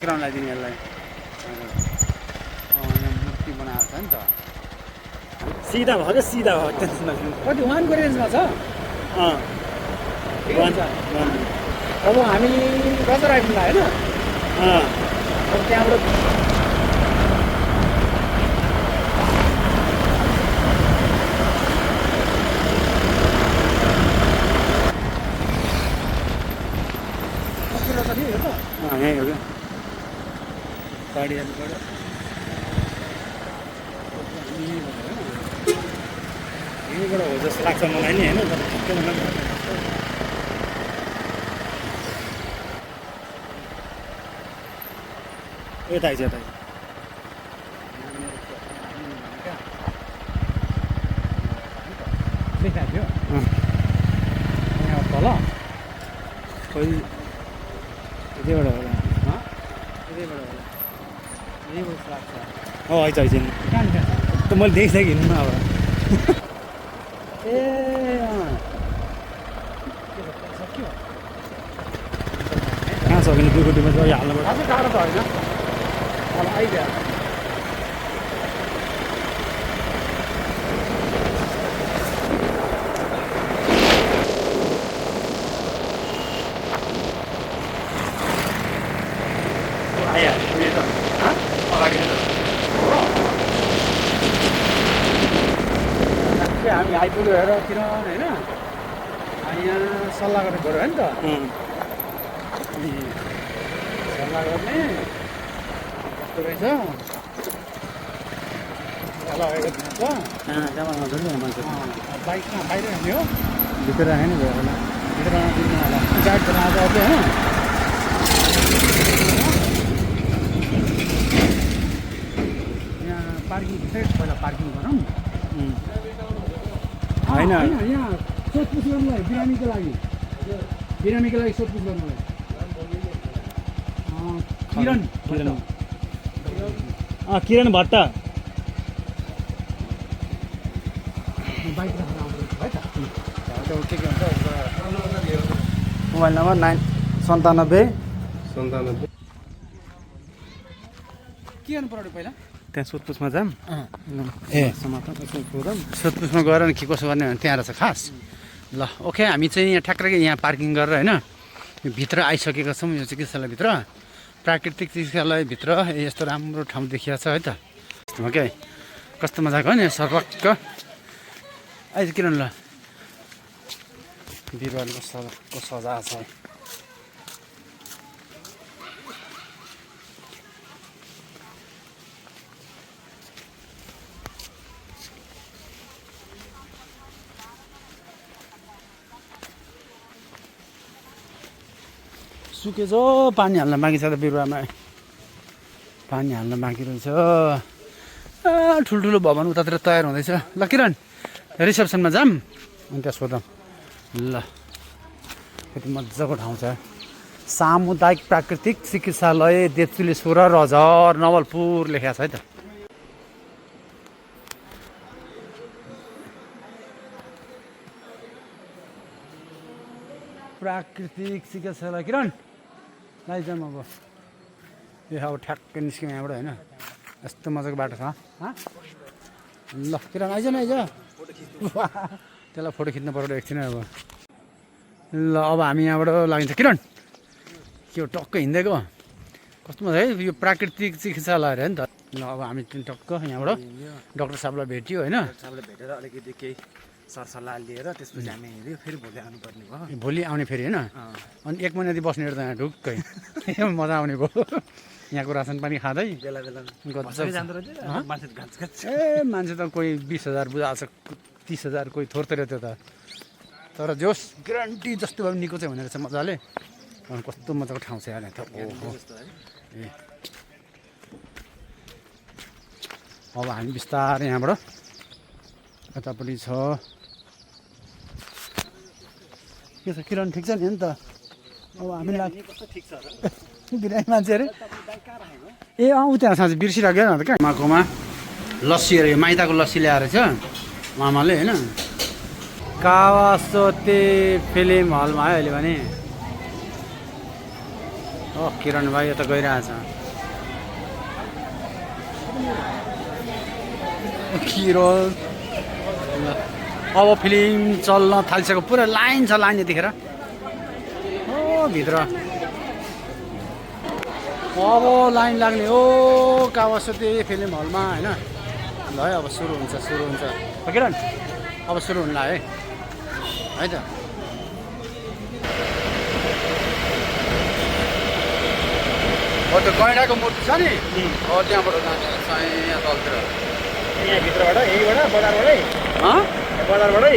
ग्राउन्डलाई दिने यसलाई यहाँ मूर्ति बनाएको छ नि त सिधा भयो क्या सिधा भयो टेन्सन नलिनु कति 1 को रेन्जमा छ ठिक हुन्छ अब हामी बजार आइपुग्ला होइन अब त्यहाँबाट यहीँ हो क्या गाडी जानुपर्यो यहीँबाट हो जस्तो लाग्छ मलाई नि होइन तर ठिकै मलाई यता आइज यता देखाएको थियो यहाँ तल खोइ यतैबाट होला यतैबाट होला यहीँबाट लाग्छ आइज आइज कहाँ त मैले देखिसकेँ हिँड्नु अब ए सक्यो कहाँ सकिने दुर्गुटीमा चाहिँ हाल्नुपर्छ खासै टाढो त होइन अब आइदियो हामी आइपुग्यो हेर किनभने होइन यहाँ सल्लाह गरेर गऱ्यो नि त अनि सल्लाह गर्ने कस्तो रहेछ लगेको दिन्छ मान्छे बाइकमा बाहिर हाल्ने हो भित्र आयो नि भयो होला भित्रमा दिनु होला गाडी त आज अझै होइन यहाँ पार्किङ भित्रै पहिला पार्किङ गरौँ होइन यहाँ सोधपुछ गर्नुलाई बिरामीको लागि सोधपुछ गर्नुलाई किरण किरण भट्ट बाइक राखेर आउँदैछ है त त्यो के भन्छ मोबाइल नम्बर 97 के गर्नु पऱ्यो पहिला त्यहाँ सोधपुछमा जाऊँ ए सोधपुछमा गएर नि के कसो गर्ने भने त्यहाँ रहेछ खास ल ओके हामी चाहिँ यहाँ ठ्याक्कै यहाँ पार्किङ गरेर होइन भित्र आइसकेका छौँ यो चिकित्सालयभित्र प्राकृतिक चिकित्सालयभित्र यस्तो राम्रो ठाउँ देखिएको छ है त यस्तोमा क्या कस्तो मजाको हो नि सर्वक्क अहिले किन ल बिरुवाले कस्तो सजाएको छ सुकेछ पानी हाल्न बाँकी छ त बिरुवामा पानी हाल्न बाँकी रहेछ ठुल्ठुलो भवन उतातिर तयार हुँदैछ ल किरण रिसेप्सनमा जाऊँ अनि त्यहाँ सोधौँ ल कति मजाको ठाउँ छ सामुदायिक प्राकृतिक चिकित्सालय देवचुलेश्वर रजर नवलपुर लेखेको छ है त प्राकृतिक चिकित्सालय किरण लैजाउँ अब यो अब ठ्याक्कै निस्क्यौँ यहाँबाट होइन यस्तो मजाको बाटो छ ल किरण आइज न आइज त्यसलाई फोटो खिच्नु पर्यो एकछिन अब ल अब हामी यहाँबाट लागिन्छ किरण के हो टक्क हिँड्दैको कस्तो मजा है यो प्राकृतिक चिकित्सालय अरे नि त ल अब हामी टक्क यहाँबाट डाक्टर साहबलाई भेट्यो होइन साहबलाई भेटेर अलिकति केही सरसल्लाह लिएर त्यसपछि हामी हेऱ्यो फेरि भोलि आउनुपर्ने भयो भोलि आउने फेरि होइन अनि 1 महिना जति बस्ने त यहाँ ढुक्कै मजा आउने भयो यहाँको रासन पानी खाँदै बेला बेला ए मान्छे त कोही 20,000 बुझाएको छ 30,000 कोही थोरै त्यो त तर जोस् ग्यारेन्टी जस्तो भए पनि निको चाहिँ हुने रहेछ मजाले अनि कस्तो मजाको ठाउँ छ यहाँ त ओहो ए अब हामी बिस्तारै यहाँबाट यतापट्टि छ के छ किरण ठिक छ नि त अब हामी ठिक छ बिरामी मान्छे अरे ए त्यहाँ साँच्चै बिर्सिराख्यो न त क्या माकोमा लस्सी अरे माइताको लस्सी ल्याएर छ मामाले होइन कावासोती फिल्म हलमा आयो अहिले भने किरण भाइ यता गइरहेछ किरण अब फिल्म चल्न थालिसक्यो पुरा लाइन छ लाइन यतिखेर ओ भित्र अब लाइन लाग्ने हो कावासुती फिल्म हलमा होइन ल है अब सुरु हुन्छ हो किरण अब सुरु हुन लाग्यो है त हो त्यो गैँडाको मूर्ति छ नि हो त्यहाँबाट जान्छ यहाँ तलतिर यहाँ भित्रबाट यहीबाट बजारबाटै बजारबाटै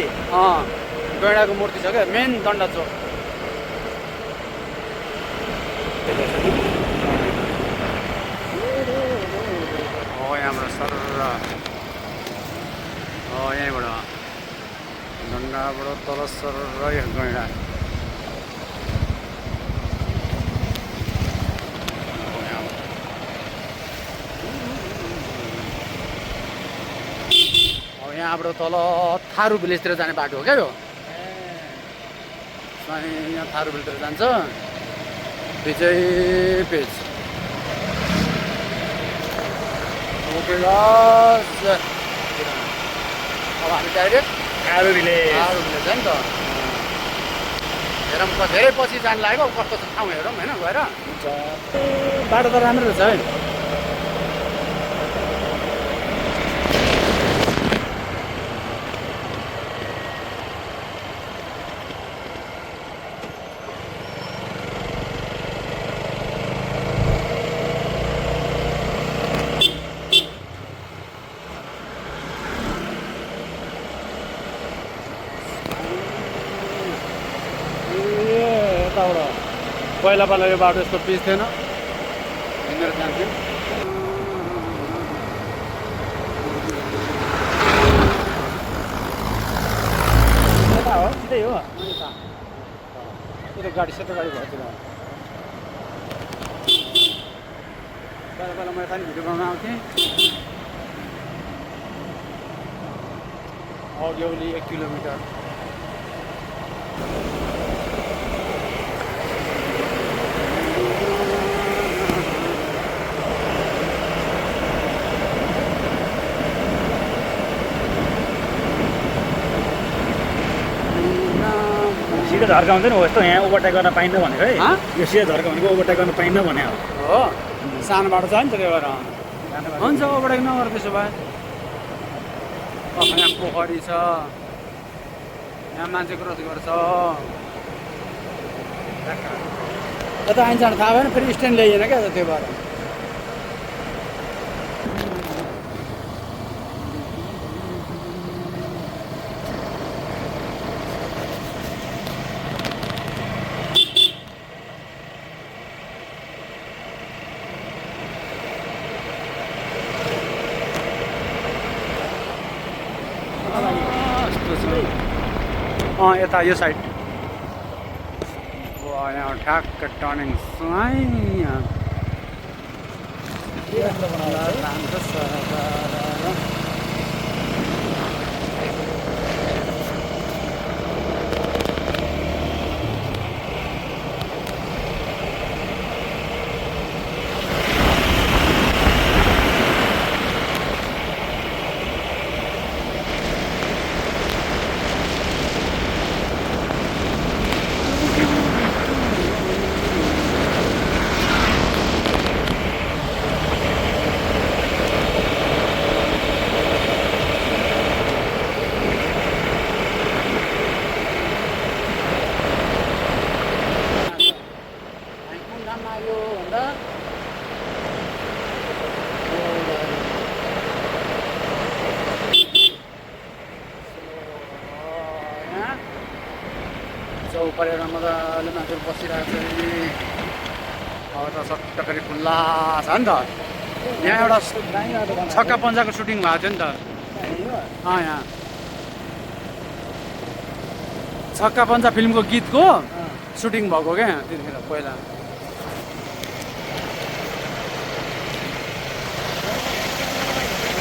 गैँडाको मूर्ति छ क्या मेन दण्ड चोक यहाँबाट सर यहीँबाट दण्डाबाट तल सर गैँडा यहाँबाट तल थारू भिलेजतिर जाने बाटो हो क्या यो यहाँ थारू भिलेजतिर जान्छ विजय पेज ओके अब हामी डाइरेक्ट थारू भिलेज है नि त हेरौँ त धेरै पछि जानु लाग्यो कस्तो छ ठाउँ हेरौँ होइन गएर बाटो त राम्रो रहेछ है पहिला पहिला यो बाटो यस्तो पिच थिएन हिँडेर जान्थ्यो यता हो सिधै हो त्यो गाडी सेतो गाडी भएतिर पहिला पहिला म यता नि भिडियो बनाउन आउँथेँ अघि 1 किलोमिटर सिधै झर्का हुँदैन हो यस्तो यहाँ ओभरटेक गर्न पाइन्न भनेको है यो सिधै झर्का भनेको ओभरटेक गर्न पाइन्न भने हो सानो बाटो छ नि त त्यो भएर हुन्छ ओभरटेक नगर त्यसो भए यहाँ पोखरी छ यहाँ मान्छे क्रस गर्छ यता आइन्छ थाहा भएन फेरि स्ट्यान्ड ल्याइएन क्या त्यो भएर यता यो साइड यहाँ ठ्याक्क टर्निङ परेर मजाले मान्छेहरू बसिरहेको छ अब त सट्टकरी खुल्ला छ नि त यहाँ एउटा छक्का पन्जाको सुटिङ भएको थियो नि त यहाँ छक्का पन्जा फिल्मको गीतको सुटिङ भएको क्या त्यतिखेर पहिला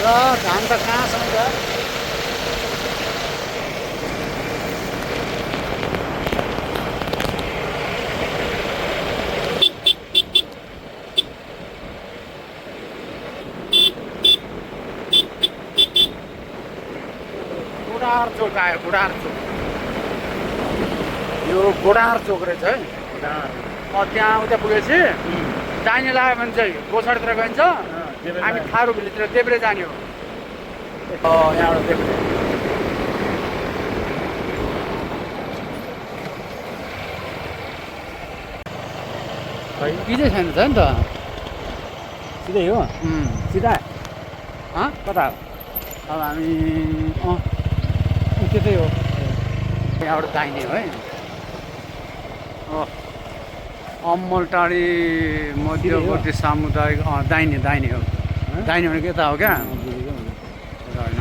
र घाम त कहाँसम्म छ गोडार चोक आयो गोडार चोक यो गोडार चोक रहेछ है त्यहाँ उता पुगेपछि दाहिने लाग्यो भने चाहिँ गोछाडतिर गइन्छ हामी थारूभिल्लीतिर देब्रे जाने हो यहाँबाट देब्रे बिजै छैन छ नि त सिधै हो सिधा कता हो अब हामी त्यतै हो यहाँबाट दाहिने हो है अम्मलटाढी मध्यवर्ती सामुदायिक दाहिने दाहिने हो दाहिने भनेको यता हो क्या होइन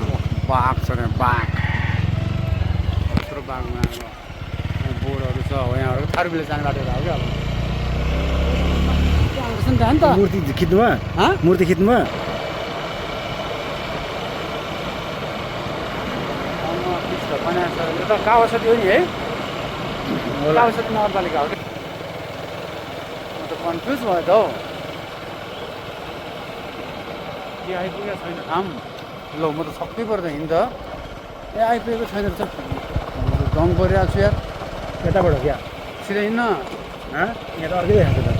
बाघ छ क्या बाघ यत्रो बाघमा अब बोर्डहरू छ हो यहाँबाट थारूभिल्ली जाने बाटो हो क्या अब नि त मूर्ति खिच्नुभयो मूर्ति खिच्नुभयो बनाएको छ यो त कावासती हो नि है कावासती नगरपालिका हो क्या म त कन्फ्युज भयो त हौ के आइपुगेको छैन ठाम ल म त सक्दै पर्दा हिँड्दा ए आइपुगेको छैन रहेछ दङ परिरहेको छु यार यताबाट क्या सिधै हिँड्न यहाँ त अर्कै देखाएको छ त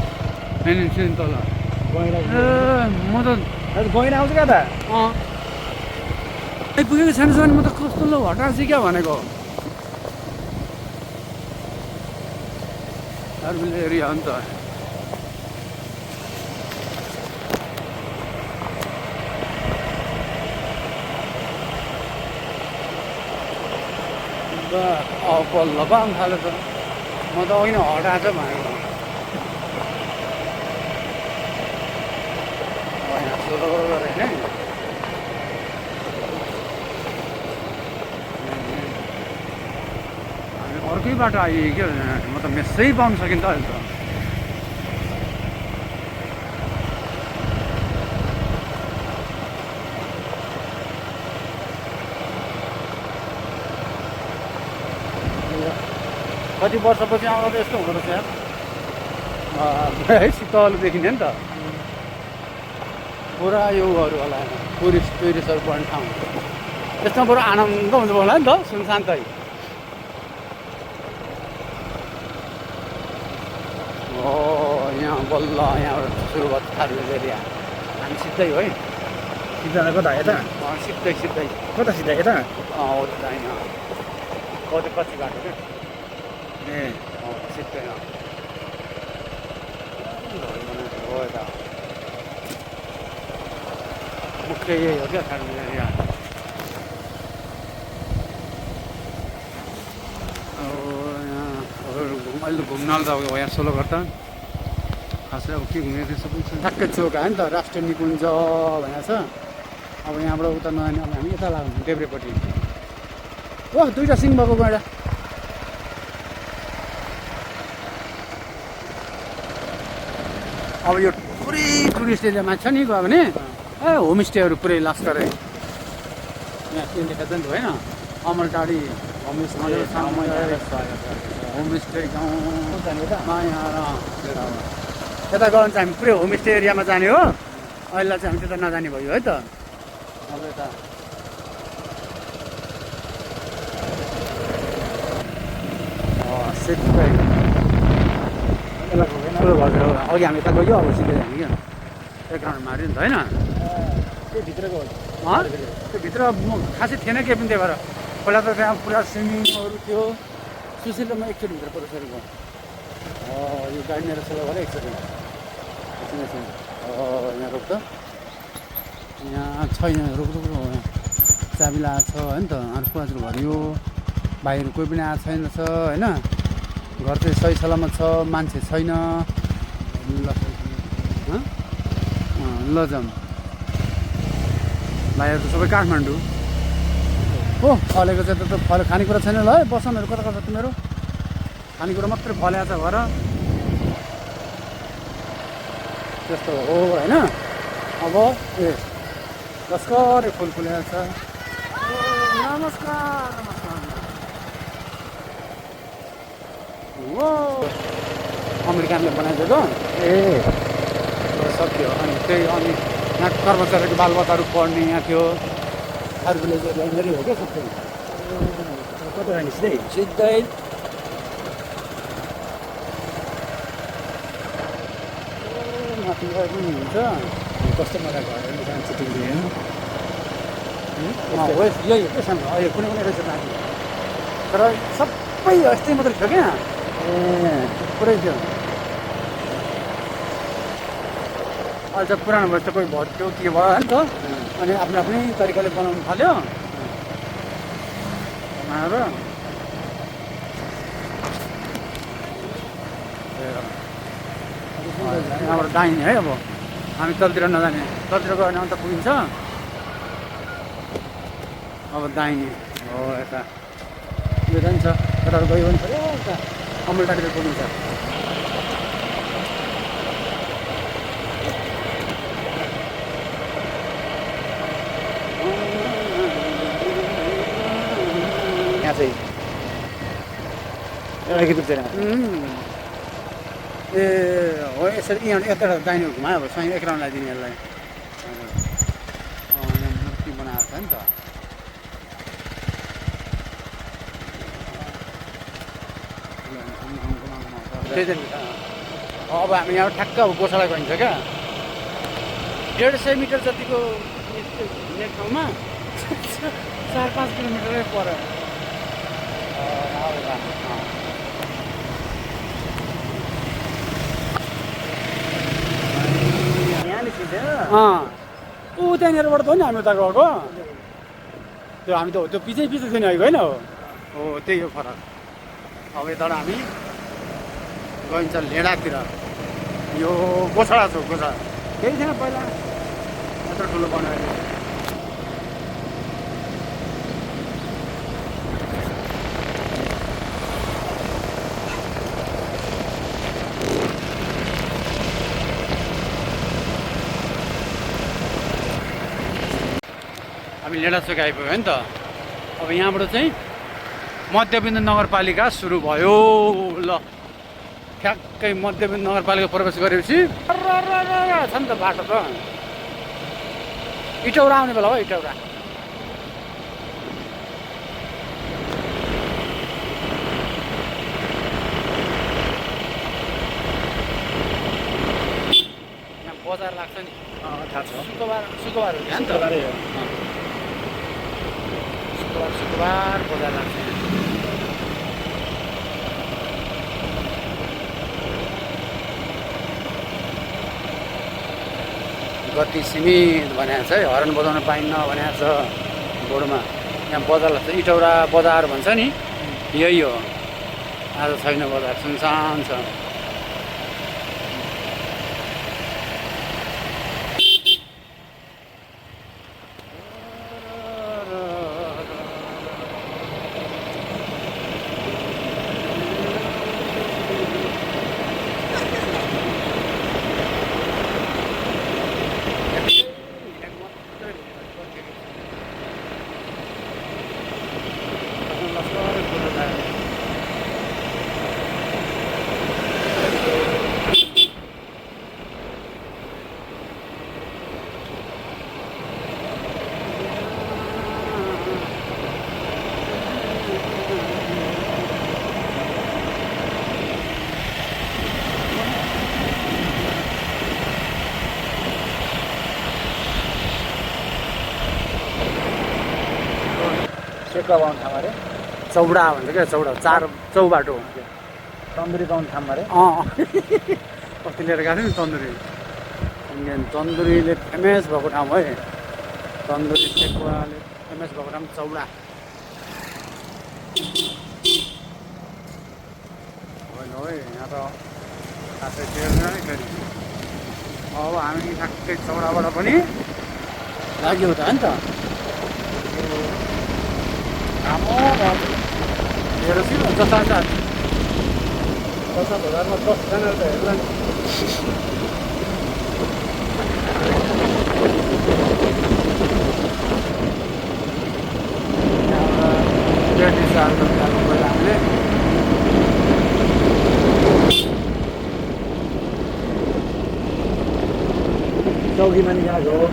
होइन सिधै तल ए म त गहिना आउँछ क्या त आइपुगेको छैन भने म त कस्तो ल हटाएको छु क्या भनेको थारूभिल्ली एरिया हो नि त बल्ल बाम थाल्यो त म त अघि नै हटाएको छ भनेको यहाँ सोलो गरेर होइन हामी अर्कै बाटो आइयो क्या म त मेसै पाउनु सकिन्छ अहिले त कति वर्षपछि आउँदा त यस्तो हुँदो रहेछ है शीतलदेखि नि त पुरा योहरू होला टुरिस्टहरू बढ्ने ठाउँ यसमा पुरा आनन्द हुन्छ होला नि त सुनशान्तै यहाँ बल्ल यहाँबाट सुरु भयो थारूभिल्ली एरिया हामी सिधै हो है सिधा कता यता सिधै सिधै कता सिधा यता हो त होइन कति पछि बाटो क्या ए सिधै हो यता मुख्य यही हो क्या थारूभिल्ली एरिया अहिले घुम्न त अब यहाँ सोलो घर त खासै अब के घुमेको थियो सबै ठ्याक्कै चोक आयो नि त राष्ट्रिय निकुञ्ज भनेको छ अब यहाँबाट उता नआने अब हामी यता लाग्छौँ देब्रेपट्टि ओ दुईवटा सिङ भएको गएर अब यो पुरै टुरिस्ट एरियामा छ नि गयो भने ए होमस्टेहरू पुरै लस्करै यहाँ के लेखेको नि त होइन अमलटाढी होमस्टे गाउँ यता गयो भने चाहिँ हामी पुरै होमस्टे एरियामा जाने हो अहिले चाहिँ हामी त्यता नजाने भयो है त अब यता सिधै अघि हामी यता गयो अब सिधै हामी क्या एक राउन्ड माऱ्यो नि त होइन त्यो भित्रको त्यो भित्र म खासै थिएन केही पनि त्यही भएर पहिला त त्यहाँ पुरा स्विमिङहरू थियो सुशीलले म एकचोटि भित्र प्रवेश गरेको यो गाडी मेरो सेवा गरेँ एकचोटि यहाँ रोक त यहाँ छैन रोक यहाँ चाबी लगाएको छ होइन त अर्को हजुर घर यो भाइहरू कोही पनि आएको छैन छ होइन घर चाहिँ सही सलामत छ मान्छे छैन लजम भाइहरू त सबै काठमाडौँ हो फलेको चाहिँ त फल खानेकुरा छैन ल है बसनहरू कता कता तिमीहरू खानेकुरा मात्रै फलेको छ घर त्यस्तो हो होइन अब ए लस्करै फुल फुलेको छ नमस्कार नमस्कार हो अमेरिकनले बनाइदिएको ए सक्यो अनि त्यही अनि यहाँ कर्मचारीको बालबच्चाहरू पढ्ने यहाँ थियो थारूभिल्ली एरिया हो क्या सबै कता जाने सिधै सिधै माथि गएर पनि हुन्छ कस्तो मजाको घर जान्छ तिमीले यही हो क्या सानो अहिले कुनै कुनै रहेछ माथि तर सबै यस्तै मात्रै थियो क्या पुरै थियो अहिले त पुरानो भएपछि त कोही भट्यो के भयो नि त अनि आफ्नो आफ्नै तरिकाले बनाउनु थाल्यो बनाएर यहाँबाट दाहिने है अब हामी तलतिर नजाने तलतिर गयो भने अन्त पुगिन्छ अब दाहिने हो यता यो जान्छ यता गयो भने पऱ्यो यता अमलटातिर पुगिन्छ यहाँ चाहिँ एउटा कि दुख्दैन ए हो यसरी यहाँ यता दाहिने घुमायो अब स्वयं एक राउन्ड लगाइदिने यसलाई यहाँ मूर्ति बनाएको छ नि त अब हामी यहाँ ठ्याक्क अब गोशाला गइन्छ क्या 150 मिटर जतिको हिँड्ने ठाउँमा 4-5 किलोमिटरै पर ऊ त्यहाँनिरबाट त हो नि हामी उता गएको त्यो हामी त त्यो पछि पछि थियो नि आएको होइन हो त्यही हो फरक अब यताबाट हामी गइन्छ लेडातिर यो गोछडा छ गोछडा केही थिएन पहिला यत्रो ठुलो बनायो हामी लेडाचोक आइपुग्यो नि त अब यहाँबाट चाहिँ मध्यबिन्दु नगरपालिका सुरु भयो ल ठ्याक्कै मध्यबिन्दु नगरपालिका प्रवेश गरेपछि छ नि त बाटो त इटौरा आउने बेला हो इटौरा यहाँ बजार लाग्छ नि थाहा छ शुक्रबार शुक्रबार हो नि त शुक्रबार बजार लाग्छ गति सीमित भनेको छ है हर्न बजाउन पाइन्न भनेको छ बोर्डमा यहाँ बजार लाग्छ इटौरा बजार भन्छ नि यही हो आज छैन बजार सुनसान छ सेक्वा बाहुन ठाउँ अरे चौडा भन्छ क्या चौडा चार चौबाटो तन्दुरी बाहुन ठाउँ अरे कति लिएर गएको थियो नि तन्दुरी इन्डियन तन्दुरीले फेमस भएको ठाउँ है तन्दुरी सेक्वाले फेमस भएको ठाउँ चौडा होइन है यहाँ त खासै टेर्दैन नि फेरि अब हामी ठ्याक्कै चौडाबाट पनि लाग्यो त हो नि त हेर्नुहोस् न जता हजारमा 10जना त हेर्ला नि हामीले चौकीमा नि गएको हो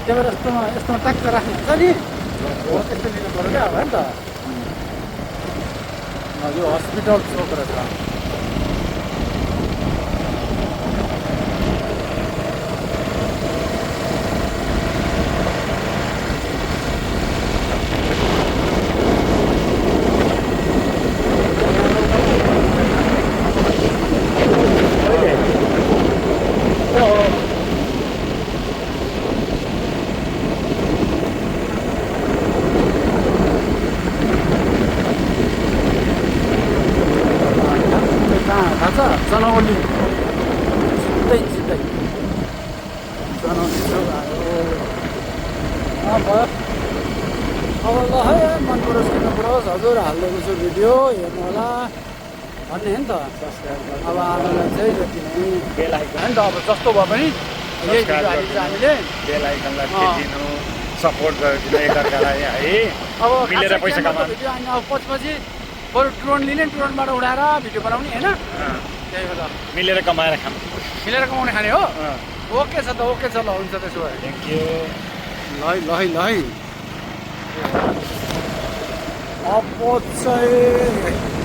क्यामेरा यस्तोमा ट्याक्क राख्नु हुन्छ नि हो त्यस्तो लिनु पऱ्यो क्या अब नि त यो हस्पिटल चोक रहेछ थाहा छ जनौली सिधै जनौली भयो अब ल है मन परोस् किन परोस् हजुर हालिदिएको छु भिडियो हेर्नु होला भन्ने हो नि त अब आजलाई चाहिँ जति नै बेल हो नि त अब जस्तो भए पनि यही भिडियो हालिन्छ हामीले बेल आइकनलाई थिचिदिनु सपोर्ट गरिदिनु एकअर्कालाई है अब मिलेर पैसा कमाउनु भिडियो अनि अब पछि बरु ड्रोन लिने ड्रोनबाट उडाएर भिडियो बनाउने होइन त्यही हो त मिलेर कमाएर खानु मिलेर कमाउने खाने हो ओके छ त ओके छ ल हुन्छ त्यसो भए थ्याङ्क यू ल अब चाहिँ